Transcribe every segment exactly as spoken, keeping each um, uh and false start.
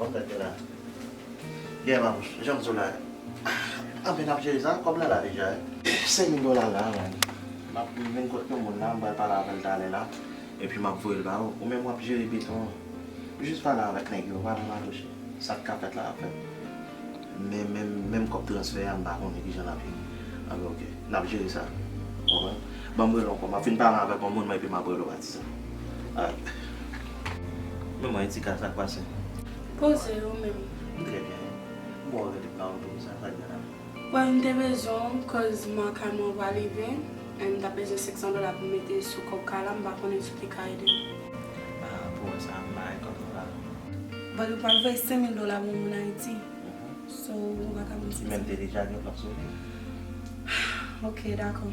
Kòb la te la. Gen pa bouch. Jan m di w la. Anben, n ap jere sa. Kòb la la deja, wi. Senk mil dola la, man. M ap vin kot yon moun la, m pral pale avè l talè la. Epi m ap voye l ba ou. Ou menm w ap jere beton an. Jis pale avèk nèg yo, pa nan touche. Sa k ka fèt la ap fèt. Men, menm, menm kòb transfè a, m pa konnen kijan l ap vini. Anben, oke. N ap jere sa. Ou konprann? Ban m rele w ankò. M ap fin pale avèk yon moun, mwen, epi m ap rele w, patizan. Alright. Men mwen, Etika, sa k pase? Poze, ou menm? M trè byen. M wè w rele m pa reponn, sa, sa k gen la? Bon, m te bezwen w, koz mwa kay mwen pral rive, e m t ap bezwen senk san dola pou m mete sou kòb kay la, m pa konnen si w te ka ede m. Ah, pou wè sa, m pa gen kòb la. Bon, ou pral voye senk mil dola pou moun Ayiti. So, ou pa ka ban m senk san? Men m te deja gen plan sou li. Ok, dakò.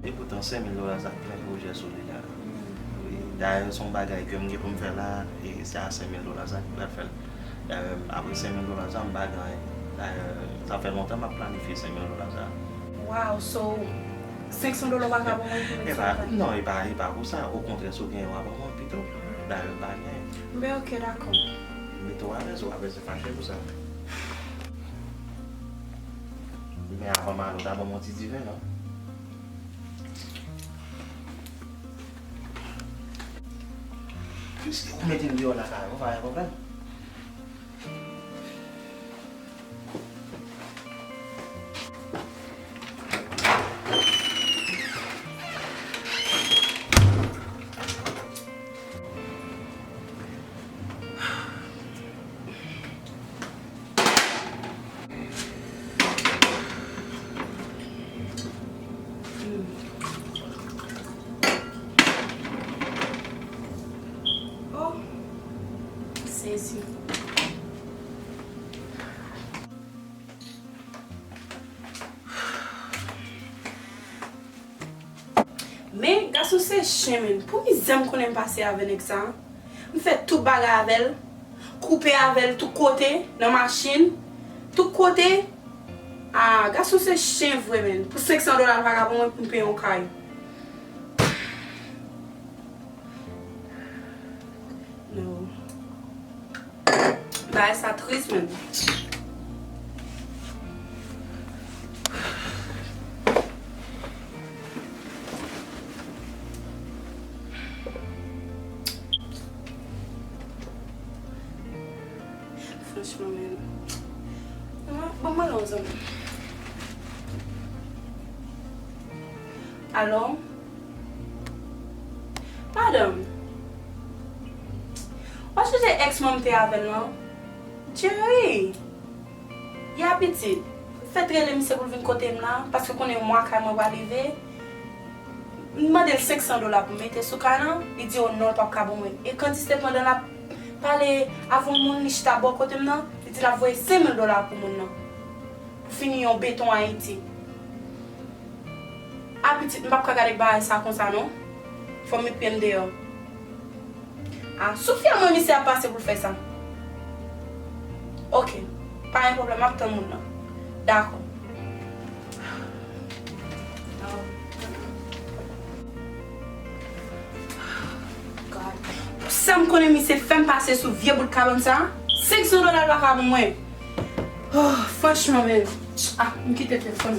E poutan, senk mil dola sa k plen pwojè sou li la. Wi, dayè, se yon bagay ke m gen pou m fè la, e se a senk mil dola sa ki pral fè l. Dayè, apre senk mil dola sa, m pa gen anyen. Dayè, sa fè lontan m ap planifye senk mil dola sa. Wow, so, senk san dola ou pa ka ban mwen pou mete sou kay? Non, e pa, e pa pou sa. Okontrè, si w genyen, w a ban mwen pito. Dayè, m pa genyen. Ben, ok, dakò. Mete w alèz, w a bezwen fache pou sa. Men avan m ale, w ta ban m yon ti diven, non? Piske ou mete m deyò nan kay ou, pa gen pwoblèm. Oh, sezi. Men, gason se chen, men. Pou mizè m konnen m pase avè nèg sa a. M fè tout bagay avè l. Koupe avè l tout kote, nan machin, tout kote. Ah, gason se chen vre, men. Pou senk san dola, l pa ka ban mwen pou m peye yon kay. No. Bagay sa tris, men. Franchman, men. Ban mwen, ban mwen yon zanmi. Alo? Madanm, w ap sonje ex mwen m te avè l lan? Jerry! Ya pitit, m fèk rele misye pou l vin kote m la, paske konnen mwa kay mwen pral rive. M mande l senk san dola pou m mete sou kay lan, li di, o non, l p ap ka ban mwen. E kantite pandan l ap pale avè yon moun, li chita bò kote m nan, li di l ap voye senk mil dola pou moun nan. Pou fini yon beton Ayiti. A pitit, m p ap ka gade bagay sa konsa non. Fò m met pye m deyò. A, sou fyèl mwen misye ap pase pou l fè sa. Oke. Pa gen pwoblèm, m ap tann moun nan. Dakò. God. Pou sa m konnen misye fè m pase sou vye bout kabann sa, senk san dola l pa ka ban mwen. Oh, franchman, men. Ah, m kite telefòn.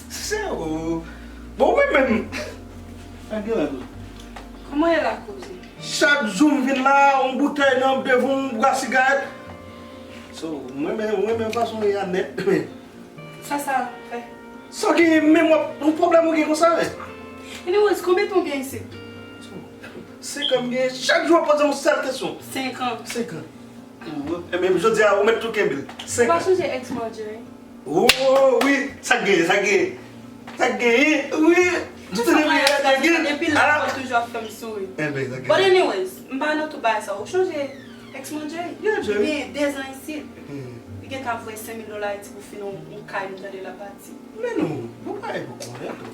Se ou. Bon, mwen menm. Sa gen la tou? Kòman e la koze? Chak jou m vin la, yon boutèy nan devan yon bwa sigarèt. So, mwen menm, mwen menm fason e a nèt. Sa sa fè? Sa w genyen menm w ap, yon pwoblèm ou gen konsa, men? Anyways, konbyen tan w gen isit? Senk an m genyen, chak jou w ap poze m yon sèl kesyon. Senk an. Senk an. Ebyen, jodi a, ou mèt tou kenbe l. Ou pa sonje ex mwen Jerry? Oh, wi, sa k genyen, sa k genyen? Sa k genyen? Wi, tout se depi lè, depi lè, ou toujou ap fè m souri. Ebyen, sa k genyen? But anyways, m pa nan tout bagay sa. Ou sonje ex mwen Jerry? Yeah, Jerry. Li gen de zan isit. Li gentan ap voye senk mil dola Ayiti pou fini yon, yon kay, m tande l ap bati. Men non, bon bagay pou konnen tou.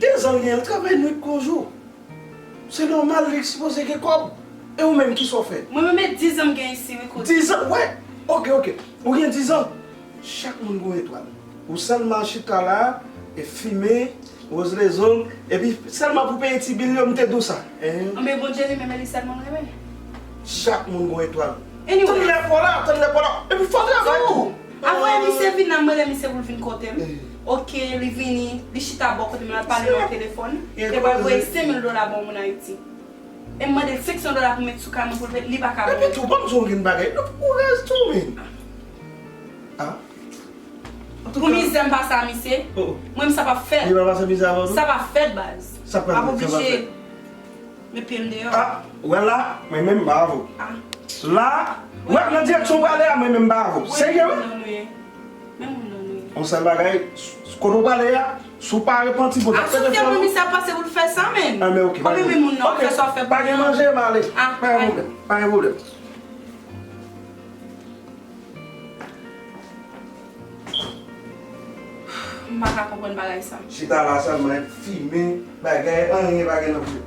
De zan l genyen, l travay nwit kon jou. Se nòmal, li sipoze gen kòb. E ou menm, kisa w fè? Mwen menm e dizan m gen isi wi kouz. Dizan? Wè! Ok, ok. Ou gen dizan? Chak moun gon etwal. Ou sèlman chita la e fimen, woz lezong, epi sèlman pou peye ti bil yo, m te di w sa. Hein? Anben Bondye li menm e li sèlman m renmen. Chak moun gon etwal. Anyway. Tann lè pa w la, tann lè pa w la. Epi fò w travay tou. Avwè misye vin la, m rele misye pou l vin kote m. Ok, li vini, li chita bò kote m, l ap pale nan telefòn. Li te pral voye senk mil dola ba yon moun Ayiti. E m mande l senk san dola pou m met sou kay mwen pou l peye, li pa ka ban mwen. Epi tou, ban m di w yon grenn bagay. Ou rèz tou, men. Ah. Pou mizè m pase a misye, mwen menm sa p ap fèt. Li pa pase mizè avè w tou? Sa p ap fèt baz. Sa k pral fèt? M ap oblije met pye m deyò. Ah, ou wè la, mwen menm m pa avè w. Ah. La, ou wè nan direksyon w prale a, mwen menm m pa avè w. Serye wi? Menm moun nan nou ye. Yon sèl bagay, kote w prale a, si w pa repanti, Bondye ap pete fè w. Asou tèt mwen misye ap pase pou l fè sa, men. Ah, men ok, pa gen moun. Ok, men moun nan, fè sa w fè pou mwen. Pa gen manje, m ale. Ah, pa gen pwoblèm, pa gen pwoblèm. M pa ka konprann bagay sa. Chita la sèlman, fimen, bagay, anyen pa gen nan bouch.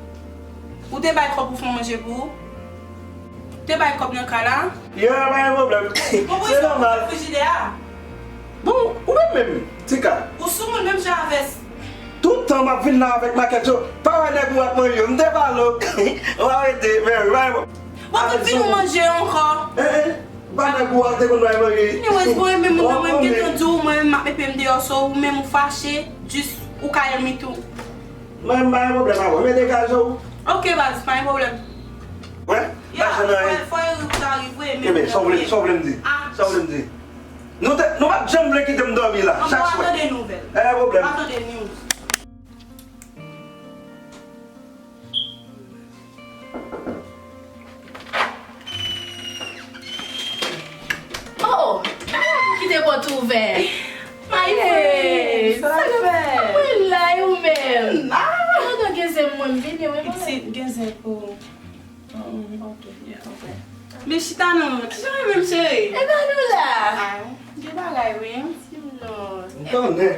Ou te bay kòb pou fè manje pou ou? Ou te bay kòb nan kay la? Yeah, pa gen pwoblèm. Se nòmal. Frijidè a. Bon, ou menm menm, Tika. Ou sou moun menm jan avè s. Tout tan m ap vin la avèk makèt yo, pa wè nèg ou ap manje yo. M te pale w. Ou pa rete, men, pa gen pwoblèm. Bon, tout vin ou manje ankò. Eh, eh. Pa nèg ou a te konn bay manje. Anyways, bon, e menm mwen menm gentan di w, mwen menm m ap met pye m deyò, so ou menm ou fache, jis ou ka enmi tou. Mwen menm pa gen pwoblèm avè w, men degaje w. Ok baz, pa gen pwoblèm. Wè, pa janm anyen. Fò eri ou ta rive, men. Ebyen, sa w vle, sa w vle m di? Sa w vle m di? Nou te, nou pa t janm vle kite m dòmi la, chak swè. Anben w a tande nouvèl. Pa gen pwoblèm. W a tande news. Oh, oh, kaka pou kite pòt ouvè. My friend, sa k ap fèt? Mwen la, e ou menm? Ah! Mwen gen zen mwen, m vini wi. Pitit, gen zen pou ou. Ok. Men chita non, kijan w ye menm cheri? Ebyen nou la. Ah, gen bagay wi. Ti non. M konnen.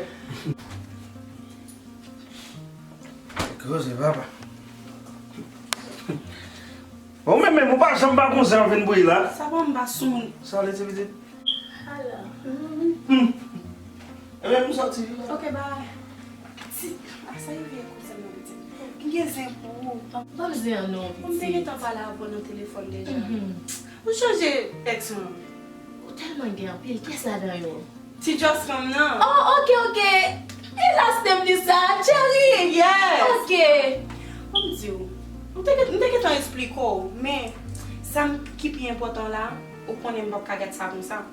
Koze papa. Ou menm menm, ou pa janm pa gon zen w vin bouyi la. Sa pa m pa sou moun. Sa w vle di pitit? Ala. Hmm. Ebyen, m soti wi. Ok, bye. Ti, a sa rive kouzen mwen pitit. M gen zen pou ou. Ban m zen an non, pitit. M te gentan pale avè w nan telefòn deja. Ou chanje ex mwen. Ou tèlman gen anpil, kiyès ladan yo? Ti Jòs fanm nan. Oh, ok, ok. E last name li sa, Cherry? Yes. Ok. Ban m di w, m te, m te gentan esplike w, men sa m ki pi enpòtan la, ou konnen m p ap ka gad sa konsa.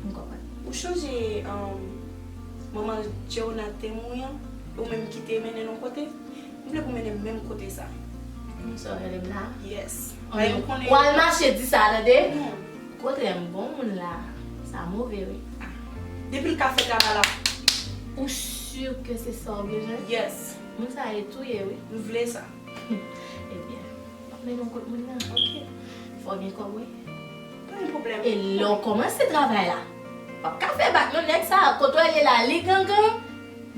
M konprann. Ou chonje, um, manman Jonathan te mouri an? Ou menm ki te mennen l yon kote? M vle pou mennen m menm kote sa. Konn sa w rele m la? Yes. Ou al mache di sa, tande? Non. Okontrè, m bon moun la. Sa move, wi. Ah. Depi l ka fè travay la. Ou si ke se sa w bezwen? Yes. Moun sa e touye, wi. M vle sa. Ebyen, m ap mennen w kot moun nan. Ok. Fò w gen kòb, wi. Pa gen pwoblèm. E lè w kòmanse travay la, w p ap ka fè bak non, nèg sa, kote w ye la, li gangan,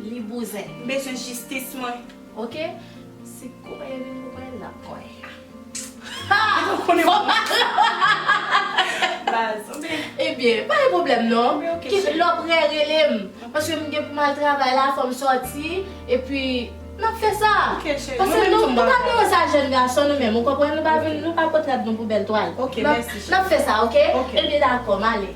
li bouzen. M bezwen jistis mwen. Ok? Si kòb yo vin pou kòb, l ap kòb. Ha! Ou konnen mwen. Baz, oubyen. Ebyen, pa gen pwoblèm non. Oubyen, ok, cheri. Lè w prè, rele m. Paske m gen pou m al travay la, fò m sòti, epi n ap fè sa. Ok, cheri. Paske nou, nou pa nan sa jèn gason nou menm, ou konprann? Nou pa vin, nou pa pote tèt nou pou bèl twal. Ok, mèsi, cheri. N ap fè sa, ok? Ok. Ebyen, dakò, m ale.